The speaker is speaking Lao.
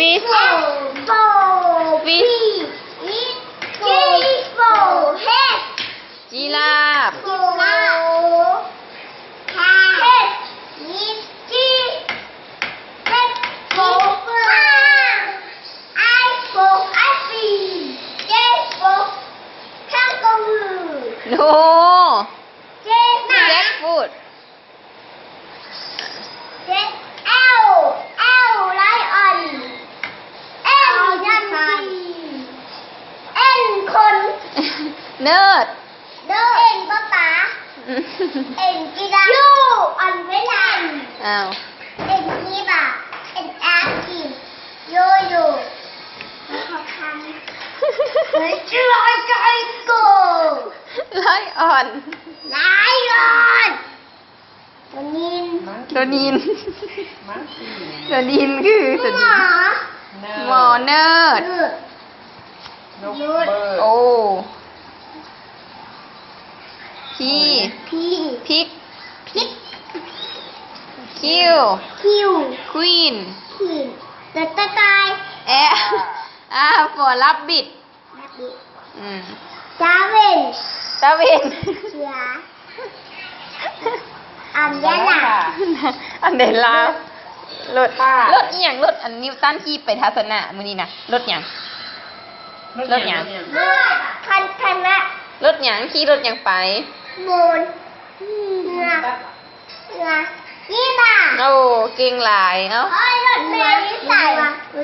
F for, F for, G is for head. ຈີຣາຟ. G for cat. G is G. H for, I for ice cream. J for kangaroo. No. J ແຈັກຟຣຸດ. J, L, L lion. N monkey. N ຄົນ. ເນີດ. N ປາປາ. N ຈີຣາຟ. U umbrella. ອ້າວ. N zebra. N elephant. Yo-yo. J lion. Lion. Lion. ໂຕນິນ. ໂຕນິນ. ໂຕນິນຄືໂຕນິນ. ໝໍ. ເນີດ. ໝໍເນີດ. ນົກເບີດ. ໂອ. ພີ. ພີ. ພິກ. ພິກ. ຄິວ. ຄິວ. ຄວີນ. ຄວີນ. ກະຕ່າຍ. ແອ. ອາ ຟໍຣັບບິດ. ອືມ ດາວິນ. ດາວິນ. ເສືອ. ອຳເບຣລາ. ອຳເບຣລາ. ລົດ ລົດອີ່ຫຍັງ? ລົດອັນນິວຕັນຂີ່ໄປທັດສະນະມື້ນີ້ນະ ລົດຫຍັງ? ລົດຫຍັງ? ລົດຄັນທະນະ. ລົດຫຍັງ? ຂີ່ລົດຫຍັງໄປ? ໂມນ. ເຮືອ. ເຮືອ. ຂີ່ມາ. ໂອ້ ເກັ່ງຫຼາຍ. ເອົ້າ ໂອ້ຍ ລົດເມຢູ່ໃສ?